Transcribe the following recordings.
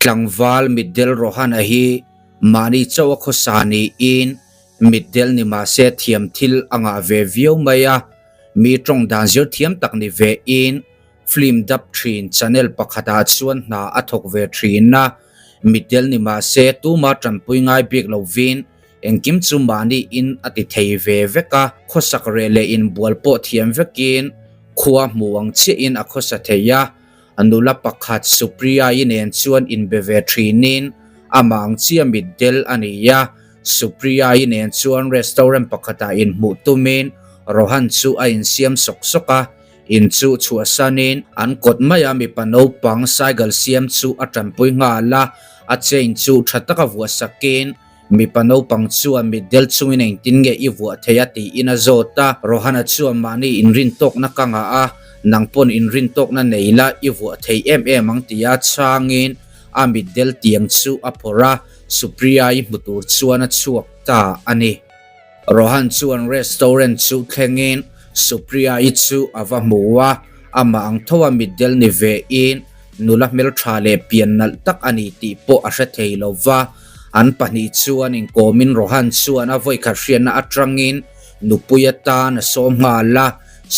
Tlangval mitdel Rohan-a hi mahni chauh a khawsa niin mitdel ni mahse thiam thil a ngah ve viau mai a, mi tawng dan zir thiam tak ni ve in film dub thin channel pakhatah chuan hna a thawk ve thin a, mitdel ni mahse tuma tanpui ngai bik lovin engkim chu mahni in a ti thei ve vek a, khawsak reh leh inbual pawh thiam vekin khua hmu ang chiahin a khawsa thei a. A nula pakhat Supriya-i nen chuan inbe ve thinin amah ang chiah mitdel a ni a. Supriya-i nen chuan restaurant pakhatah inhmuh tumin Rohan chu a insiam sawk sawk a. In chu chhuahsanin an kawt maia mipa naupang cycle siam chu a tanpui nghal a. A chain chu tha taka vuahsakin Mipa naupang chuan mitdel chungin engtin nge i vuah thei a tiin a zawt a, Rohana chuan mahni inrin tawkna ka ngah a, nang pawn inrin tawkna nei la i vuah thei em em ang tia chhangin a mitdel tiang chu a phawrh a, Supriya-i hmu tur chuan a chhuak ta a ni. Rohan chuan restaurant chu thlengin Supriya-i chu a va hmu a, amah ang tho a mitdel ni ve in nula hmeltha leh pian nalh tak a ni tih pawh a hre thei lo va. An pahnih chuan inkawmin Rohan chuan a vawikhat hriatna atangin nupui atan a sawm nghal a,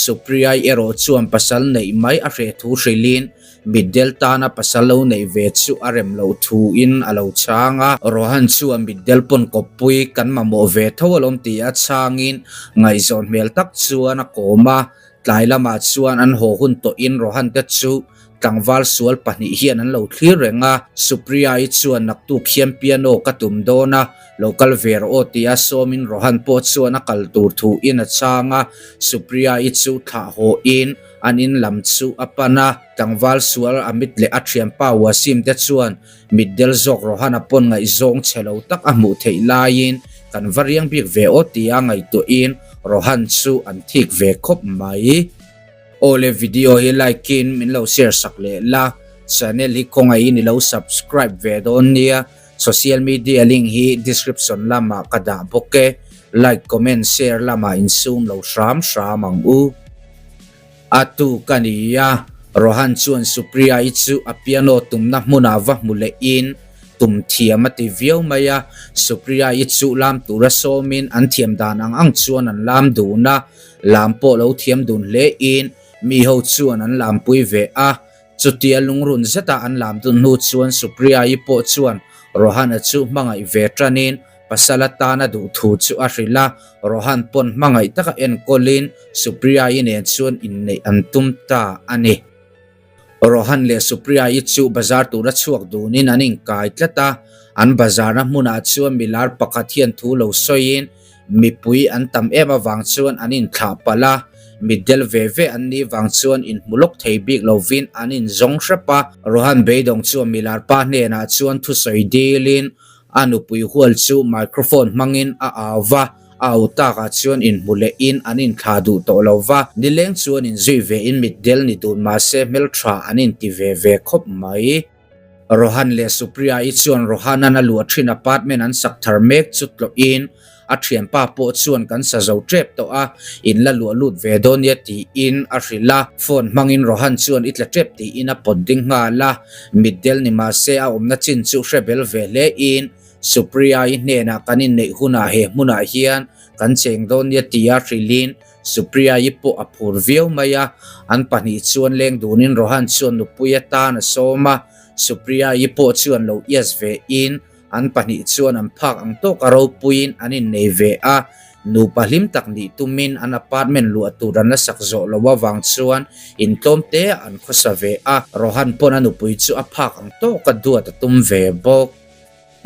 Supriya-i erawh chuan pasal neih mai a hreh thu hrilhin mitdel tana pasal lo neih ve chu a rem loh thuin a lo chhang a. Rohan chuan mitdel pawn kawppui kan mamawh ve tho alawm tia chhangin ngaihzawn hmel tak chuan a kawm a. Tlai lamah chuan an haw hun tawhin Rohan te chu tlangval sual pahnih hian an lo thlir reng a, Supriya-i chuan naktuk hian piano ka tum dawn a, lo kal ve rawh aw tia sawmin Rohan pawh chuan a kal tur thuin a chhang a, Supriya-i chu thlah hawhin an in lam chu a pan a, tlangval sual Amit leh a thianpa Wasim te chuan mitdel zawk Rohan-a pawn ngaihzawng chhe lo tak a hmuh theih laiin kan va riang bik ve aw tia ngaihtuahin Rohan chu an thik ve khawp mai. Awle video hi like in min lo share sak leh la, channel hi khawngaihin i lo subscribe ve dawn nia, social media link hi description lamah ka dah bawk e, like comment share lamah insum lo hram hram ang u. A tu ka nia, Rohan chuan Supriya i chu a piano tumna hmunah va hmu leh in tum thiam a ti viau mai a, Supriya i chu lam tura sawmin an thiam dan ang ang chuan an lam dun a, Lam pawh lo thiam dun hle in mi ho chuan an lampui ve a, chutia lungrun zeta an lam dun hnu chuan Supriya-i pawh chuan Rohan-a chu hmangaih ve tanin pasal atana duh thu chu a hrilh a, Rohan pawn hmangaih taka enkawlin Supriya-i nen chuan inneih an tum ta a ni. Rohan leh Supriya-i chu bazar tura chhuak dunin an inkai tlat a, an bazarna hmunah chuan milar pakhat hian thu lo sawiin mipui an tam em avang chuan an inthlah palh a, mitdel ve ve an nih vang chuan inhmu lawk thei bik lovin an inzawng hrep a. Rohan beidawng chuan milar pa hnenah chuan thusawi dilin a nupui hual chu microphone hmangin a au va. A au takah chuan inhmu lehin an inthlah duh tawh lo va, nileng chuan inzui vein mitdel ni dun mahse hmeltha an inti ve ve khawp mai. Rohan leh Supriya-i chuan Rohan-a'n a luah thin apartment an sak thar mek chu tlawhin a thianpa pawh chuan kan sa zo tep tawh a, in la luah lut ve dawn nia tiin a hrilh a. Phone hmangin Rohan chuan i tla tep tiin a pawt ding nghal a, mitdel ni mahse a awmna chin chu hre bel ve hlein Supriya-i hnenah kan inneih hunah he hmunah hian kan cheng dawn nia tia hrilhin Supriya-i pawh a phur viau mai a, an pahnih chuan leng dunin Rohan chuan nupui atan a sawm a, Supriya-i pawh chuan lo ias ve in an pahnih chuan an phak ang tawk a ropuiin an innei ve a, nupa hlim tak nih tumin an apartment luah tur an la sak zawh lo avang chuan intlawm te ah an khawsa ve a, Rohan pawn a nupui chu a phak ang tawk a duat a tum ve bawk.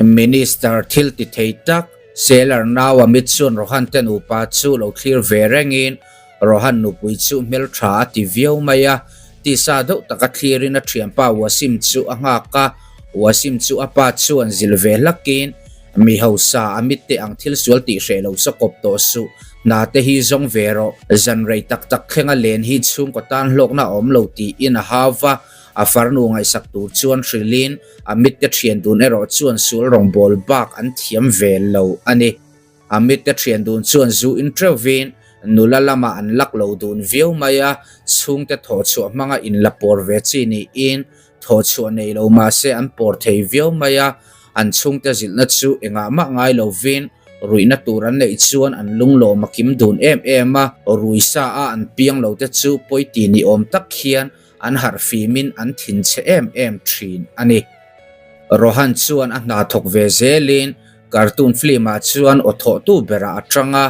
Minister thil ti thei tak, Seller nau Amit chuan Rohan te nupa chu lo thlir ve rengin Rohan nupui chu hmeltha a ti viau mai a, tisa deuh taka thlirin a thianpa Wasim chu a nghak a, Wasim chu a pa chuan zil ve hlakin, Mi hausa Amit te ang thil sual tih hreh lo sa kawp tawh suh, hna te hi zawng ve rawh, zan rei tak tak thlenga len hi chhungkaw tan hlawkna a awm lo tiin a hau va, A farnu ngaihsak tur chuan hrilhin a mitte thian dun erawh chuan sul rawngbâwl bak an thiam ve lo a ni. A mitte thian dun chuan zu in teuhvin nula lamah an lak lo dun viau mai a, chhungte thawhchhuah hmanga inla pawr ve chi niin Thawhchhuah nei lo mahse an pawr thei viau mai a, an chhungte zilhna chu engah mah ngai lovin ruihna tur an neih chuan an lunglawm a kim dun em em a, rui sa a an piang lo te chu pawi ti ni awm tak hian an harh fimin an thinchhe em em thin a ni. Rohan chuan a hna thawk ve zelin Cartoon film ah chuan aw thawhtu berah a tang a,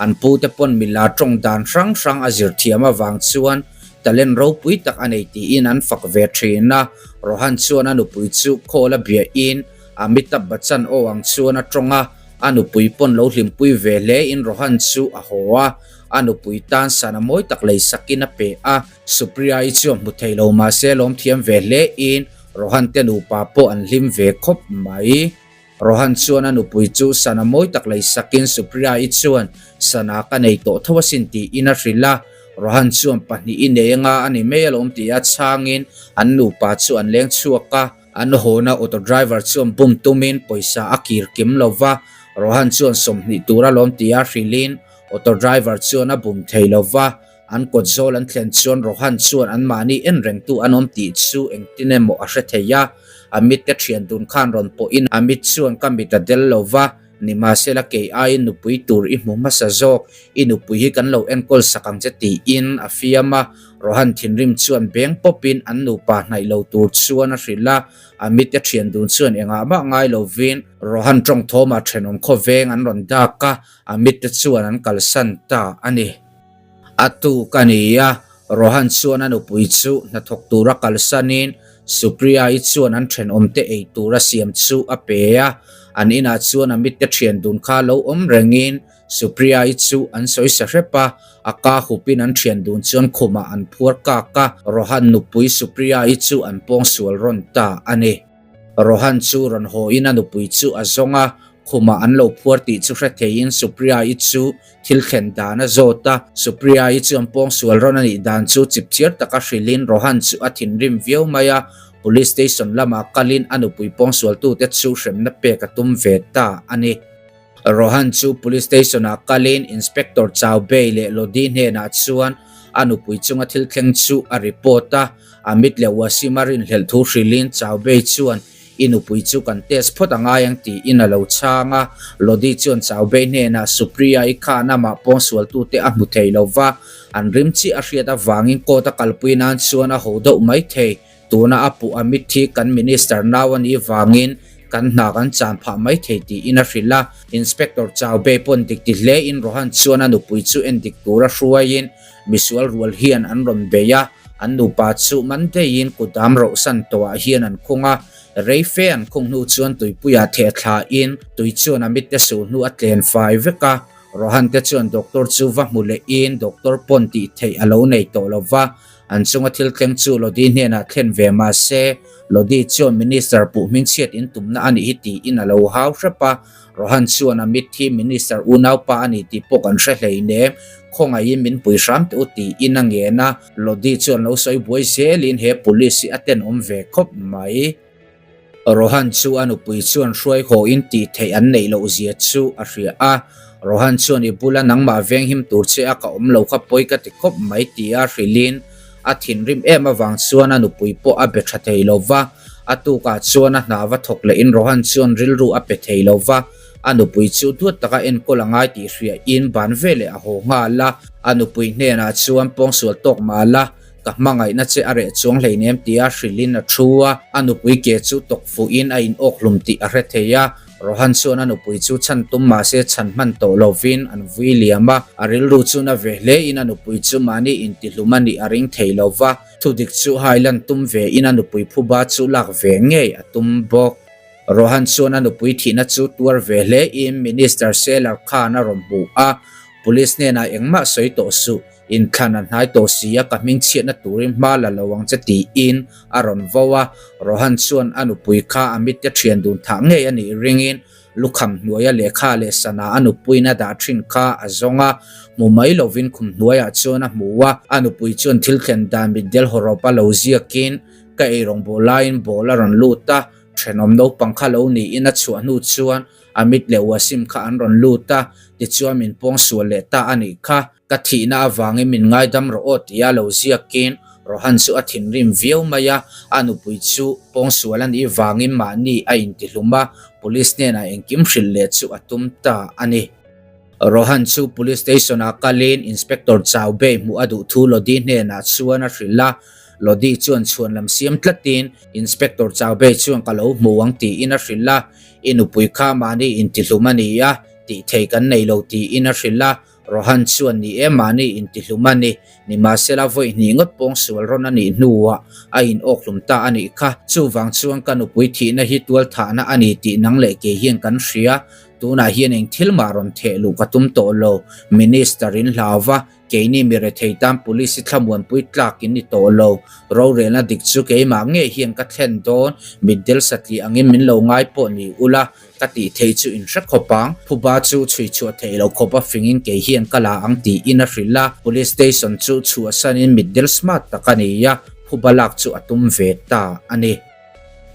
an pute pawn mila tawng dan hrang hrang a zir thiam avang chuan talent ropui tak a nei tiin an fak ve thin a. Rohan chuan a nupui chu call a biahin Amitabh Bachchan aw ang chuan a tawng a, a nupui pawn lo hlimpui ve hle in Rohan chu a haw a, a nupui tan sana mawi tak lei sakin a pe a. Supriya-i chu a hmu thei lo mahse lawm thiam ve hle in Rohan te nupa pawh an hlim ve khawp mai. Rohan chuan a nupui chu sana mawi tak lei sakin Supriya-i chuan sana ka nei tawh tho asin tiin a hrilh a. Rohan chuan pahnih i nei anga a ni mai alawm tia chhangin an nupa chu an leng chhuak a. An hawna auto driver chuan bum tumin pawisa a kir kim lo va, Rohan chuan 20 tur alawm tia hrilhin auto driver chuan a bum thei lo va. An kawt zawl an thlen chuan Rohan chuan anmahni en rengtu an awm tih chu engtin emaw a hre thei a. Amit te thian dun khan rawn pawhin Amit chuan ka mit a del lo va, nimahsela kei aiin nupui tur i hmu hmasa zawk, i nupui hi kan lo enkawl sak ang che tiin a fiam a. Rohan thinrim chuan beng pawpin an nupa hnaih lo tur chuan a hrilh a. Amit te thian dun chuan engah mah ngai lovin Rohan tawng thawmah thenawm khawveng an rawn dak a, Amit te chuan an kalsan ta a ni. A tuk a ni a, Rohan chuan a nupui chu hnathawk tura kalsanin Supriya-i chuan an thenawmte ei tura siam chu a pe a. An inah chuan a mitte thian dun kha lo awm rengin Supriya-i chu an sawi sa hrep a, a ka hupin an thian dun chuan khumah an phuar kak a, Rohan nupui Supriya-i chu an pawngsual rawn ta a ni. Rohan chu rawn haw in a nupui chu a zawng a, khumah an lo phuar tih chu hre theiin Supriya-i chu thil thlen dan a zawt a. Supriya-i chuan pawngsual rawn a nih dan chu chipchiar taka hrilhin Rohan chu a thinrim viau mai a, Police Station lamah kalin a nupui pawngsualtute chu hremna pek a tum ve ta a ni. Rohan chu Police Station ah kalin Inspector Chaubey leh Lodi hnenah chuan a nupui chunga thil thleng chu a report a, Amit leh Wasim a rinhlelh thu hrilhin Chaubey chuan I nupui chu kan test phawt a ngai ang tiin a lo chhang a, Lodi chuan Chaubey hnenah Supriya i khan amah pawngsualtute a hmu thei lo va, an rim chiah a hriat avangin court a kalpui nan chuan a ho deuh mai thei. Tuna a puh Amit hi kan Minister nau a nih vangin kan hna kan chan phah mai thei tiin a hrilh a. Inspector Chaubey pawn dik ti hlein Rohan chuan a nupui chu en dik tura hruaiin misual rual hian an rawn bei a, an nupa chu man deihin kutdam rohsan tawhah hian an khung a. Rei fe an khung hnu chuan tuipuiah theh thlain tui chuan Amit te sul hnu a tlen fai vek a. Rohan te chuan doctor chu va hmu lehin doctor pawn tih theih a lo nei tawh lo va. An chunga thil thleng chu Lodi hnenah thlen ve mah se, Lodi chuan Minister puh hmingchhiat in tumna a nih hi tiin a lo hau hrep a. Rohan chuan Amit hi Minister unaupa a ni tih pawh kan hre hleinem, khawngaihin min pui hram teh u tiin a ngen a. Lodi chuan lo sawi buai zelin he police hi a tenawm ve khawp mai. Rohan chu a nupui chuan hruai haw in tih theih an neih loh zia chu a hria a. Rohan chuan i bula nangmah veng him tur che a ka awm lo kha pawi ka ti khawp mai tia hrilhin a thinrim em avang chuan a nupui pawh a be tha thei lo va. A tukah chuan a hna va thawk lehin Rohan chuan rilru a pe thei lo va. A nupui chu duat taka enkawl a ngai tih hriain ban veleh a haw nghal a. A nupui hnenah chuan pawngsual tawk mah la. Ka hmangaihna che a reh chuang hleinem tia hrilhin a thu a, a nupui ke chu tawk fuhin a in awk hlum tih a hre thei a. Rohan chuan a nupui chu chhan tum mahse chhan hman tawh lovin an vui liam a, a rilru chu na ve hlein a nupui chu mahni intihlum a nih a ring thei lo va, thudik chu hailan tum ve in a nupui phuba chu lak ve ngei a tum bawk. Rohan chuan a nupui thihna chu tuar ve hlein Minister Selar Khan a rawn hmu a, Police hnenah engmah sawi tawh suh. Inthlan a hnai tawh si a, ka hming chhiatna turin hma la lo ang che tiin a rawn vo a. Rohan chuan a nupui kha a mitte thian dun thah ngei a nih ringin lukham hnuaia lehkha leh sana a nupuiin a dah thin kha a zawng a. Hmu mai lovin khum hnuaiah chuan a hmu a, a nupui chuan thil thlen dan mitdel hawrawp a lo ziakin ka eirawng bawl laiin bawl a rawn lut a, thenawm naupang kha lo niin a chhuah hnu chuan Amit leh Wasim kha an rawn lut a, tichuan min pawngsual leh ta a nih kha. Ka thihna avangin min ngaidam rawh aw tia lo ziakin Rohan chu a thinrim viau mai a, a nupui chu pawngsual a nih vangin mahni a intihlum a, police hnenah engkim hrilh leh chu a tum ta a ni. Rohan chu police station ah kalin Inspector Chaubey hmuh a duh thu Lodi hnenah chuan a hrilh a, Lodi chuan chhuan lam siam tlatin Inspector Chaubey chuan ka lo hmu ang tiin a hrilh a, I nupui kha mahni intihlum a ni a, tih thei kan nei lo tiin a hrilh a, Rohan chuan ni e mahni intihlum a ni, nimahsela vawi hnih ngawt pawng sual rawn a nih hnuah a in awkhlum ta a nih kha. Chuvang chuan ka nupui thihna hi tualthahna a ni tih nang leh kei hian kan hria, tunah hian eng thil mah rawn theh luh ka tum tawh lo, Minister in hlau va, keini mi rethei tan Police hi thlamuanpui tlak in ni tawh lo, rorelna dik chu keimah ngei hian ka thlen dawn, mitdel satliah angin min lo ngai pawh ni ula, Ka tih theih chu in hre khawp ang, phuba chu chhui chhuah theih loh khawp a fingin kei hian ka la ang tiin a hrilh a, Police Station chu chhuahsanin mitdel smart tak a ni a, phuba lak chu a tum ve ta a ni.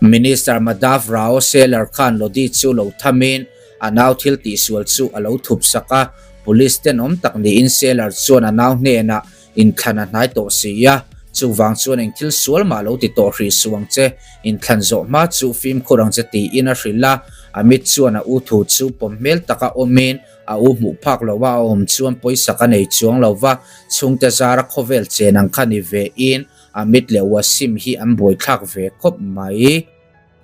Minister Madhav Rao Selar khan Lodi chu lo thamin a nau thil tihsual chu a lo thup sak a, Police tenawm tak niin Selar chuan a nau hnenah Inthlan a hnai tawh si a, chuvang chuan eng thil sual mah lo ti tawh hrih suh ang che, inthlan zawh hma chu fimkhur ang che tiin a hrilh a, Amit chuan a u thu chu pawm hmel taka awmin a u hmuh phak lo a, a awm chuan pawisa ka nei chuang lo va, chhungte zara khawvel chen ang kha ni ve in Amit leh Wasim hi an buaithlak ve khawp mai.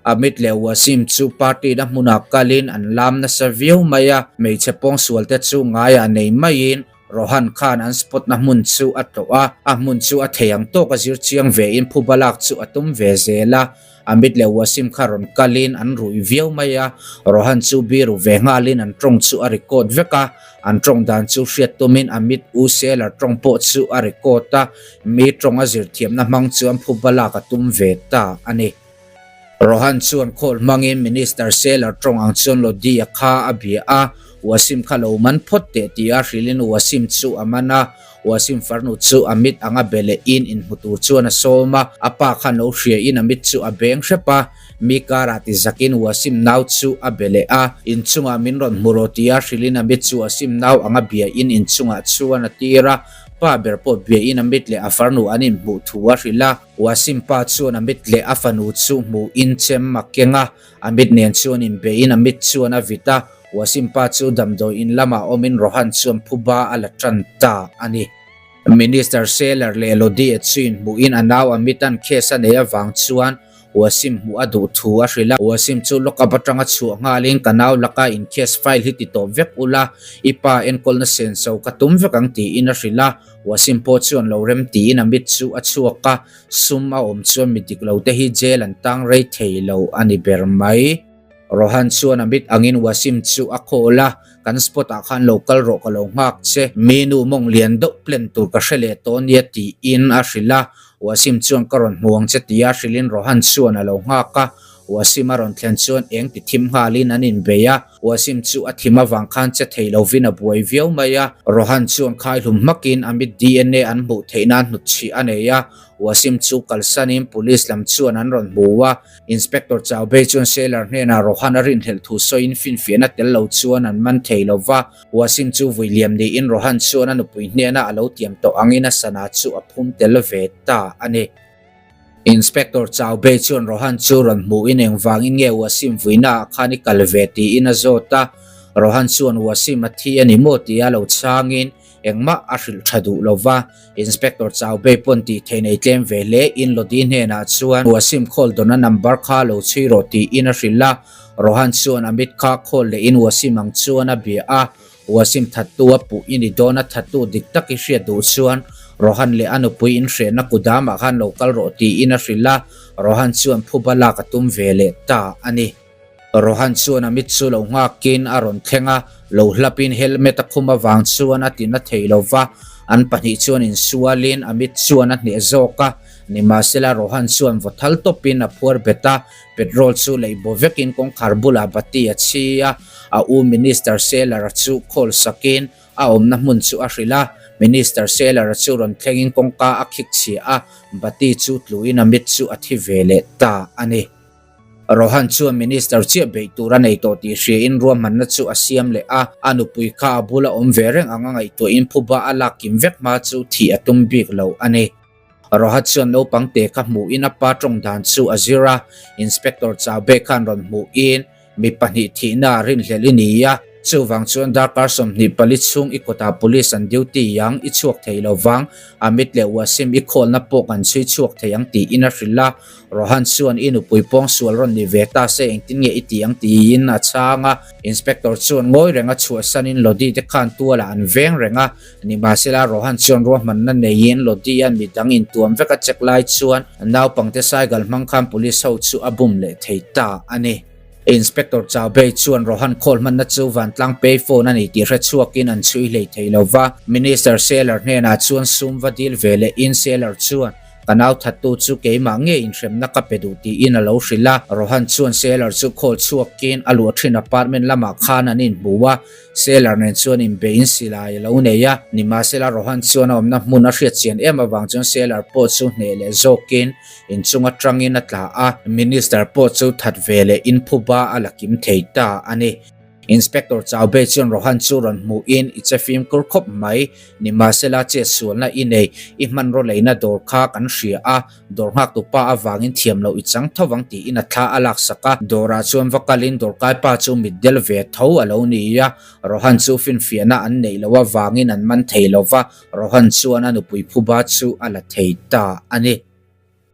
Amit leh Wasim chu party na hmunah kalin an lam nasa viau mai a, hmeichhe pawngsual te chu ngaiah nei maiin Rohan khan an spot na hmun chu a tlawh a, a hmun chu a thei ang tawk a zir chiang ve in phuba lak chu a tum ve zel a, Amit leh Wasim kha rawn kalin an rui viau mai a, Rohan chu biru ve nghalin an tawng chu a record vek a, an tawng dan chu hriat tumin Amit u seller tawng pawh chu a record a, mi tawng a zir thiamna hmang chuan phuba lak a tum ve ta a ni. Rohan chuan call hmangin Minister Seller tawng ang chuan Lodi-a kha a bia a, Wasim kha lo man phawt teh tia hrilhin Wasim chu a man a, Wasim farnu chu a mit anga be lehin inhmu tur chuan a sawm a, a pa khan lo hriain a mit chu a beng hrep a, mi karah ti zakin Wasim nau chu a be leh a, inchungah min rawn hmu rawh tia hrilhin a mit chu Wasim nau anga biain inchungah chuan a tir a, pa ber pawh biain a mit leh a farnu an inhmuh thu a hrilh a. Wasim pa chuan a mit leh a fanu chu hmuhin chem a keng a, a mit nen chuan inbeihin a mit chuan a vit a, Wasim pa chu damdawi in lamah awmin Rohan chuan phuba a la tan ta a ni. Minister Seller leh Lodi chu inhmuhin a nau Amit-a'n case a nei avang chuan Wasim hmuh a duh thu a hrilh a, Wasim chu lockup atanga chhuah nghalin ka nau laka in case file hi ti tawp vek ula, i pa enkawlna senso ka tum vek ang tiin a hrilh a, Wasim pawh chuan lo rem tiin a mit chu a chhuak a, sum a awm chuan mi dik lo te hi jail an tang rei thei lo a ni ber mai. Rohan chuan a mit angin Wasim chu a call a, Kan spot ah khan lo kal rawh ka lo nghak che, mi nu mawng lian deuh plan tur ka hre leh tawh nia tiin a hrilh a, Wasim chuan ka rawn hmu ang che tia hrilhin Rohan chuan a lo nghak a, Wasim a rawn thlen chuan eng ti thim nghalin an inbei a, Wasim chu a thim avang khan che thei lovin a buai viau mai a, Rohan chuan khaihlum hmakin Amit dna an hmuh theih nan hnutchhih a nei a, Wasim chu kalsanin Police lam chuan an rawn hmu a, Inspector Chaubey chuan Sailor hnenah Rohan a rinhlelh thu sawiin finfiahna tel lo chuan an man thei lo va, Wasim chu vui liam niin Rohan chuan a nupui hnena a lo tiam tawh angin a sana chu a phum tel ve ta a ni. Inspector Chaubey chuan Rohan chu rawn hmuhin engvangin nge Wasim vuina ah khan i kal ve tiin a zawt a, Rohan chuan Wasim a thi a ni maw tia lo chhangin engmah a hrilh tha duh lo va, Inspector Chaubey pawn tih theih nei tlem ve hle in Lodi hnenah chuan Wasim call dawna number kha lo chhui rawh tiin a hrilh a, Rohan chuan a mit kha call lehin Wasim ang chuan a bia a, Wasim thattu a puh i ni dawn a thattu dik tak i hriat duh chuan Rohan leh a nupui inhrehna kudamah khan lo kal rawh tiin a hrilh a, Rohan chuan phuba lak a tum ve leh ta a ni. Rohan chuan a mit chu lo nghakin a rawn thleng a, lo hlapin helmet a khum avang chuan a tina thei lo va, an pahnih chuan insualin a mit chuan a hneh zawk a, nimahsela Rohan chuan vaw thal tawpin a phuar bet a, petrol chu leih baw vekin kawngkhar bulah bati a chhi a, a u Minister Seller-a chu call sakin a awmna hmun chu a hrilh a, Minister Seller-a chu rawn thlengin kawngka a khik chhia a, bati chu tluin a mit chu a thi ve leh ta a ni. Rohan chuan Minister chiah beih tur a nei tawh tih hriain ruahmanna chu a siam leh a, a nupui kha a bula awm ve reng anga ngaihtuahin phuba a lak kim vek hma chu thih a tum bik lo a ni. Roha chuan naupang te kha hmuhin a pa tawng dan chu a zir a, Inspector Chaube khan rawn hmuhin mi pahnih thihna rinhlelh i ni a, chuvang chuan darkar 24 chhung i kawtah police an duty ang, i chhuak thei lo vang, Amit leh Wasim i khawlna pawh kan chhui chhuak thei ang tiin a hrilh a. Rohan chuan i nupui pawng sual rawn ni ve ta se engtin nge i ti ang tiin a chhang a. Inspector chuan ngawi renga chhuahsanin Lodi te khan tualah an veng reng a, nimahsela Rohan chuan ruahmanna neiin Lodi-a midang intuam vek a check lai chuan naupangte cycle hmang khan police ho chu a bum leh thei ta a ni. Inspector Chaubey chuan Rohan khawl hmanna chu vantlang pay phone a ni tih hre chhuakin an chhui hlei thei lo va, Minister Seller hnenah chuan sum va dil ve lehin Seller chuan Ka nau thattu chu keimah nge inhremna ka pe duh tiin a lo hrilh a, Rohan chuan Seller chu call chhuakin a luah thin apartment lamah khan an inhmu a, Seller nen chuan inbeiin silai a lo nei a, nimahsela Rohan chuan a awmna hmun a hriat chian em avang chuan Seller pawh chu hneh leh zawkin inchung atangin a tla a, Minister pawh chu that ve leh inphuba a la kim thei ta a ni. Inspector Chaube chuan Rohan chu rawn hmuhin i che fimkhur khawp mai, nimahsela chet sualna i nei, i hmanraw leina dawr kha kan hria a, dawr nghaktu pa avangin thiam loh i chang tho vang tiin a thla a laksak a, dawrah chuan va kalin dawrkai pa chu mitdel ve tho a lo ni a, Rohan chu finfiahna an neih loh avangin an man thei lo va, Rohan chuan a nupui phuba chu a la thei ta a ni.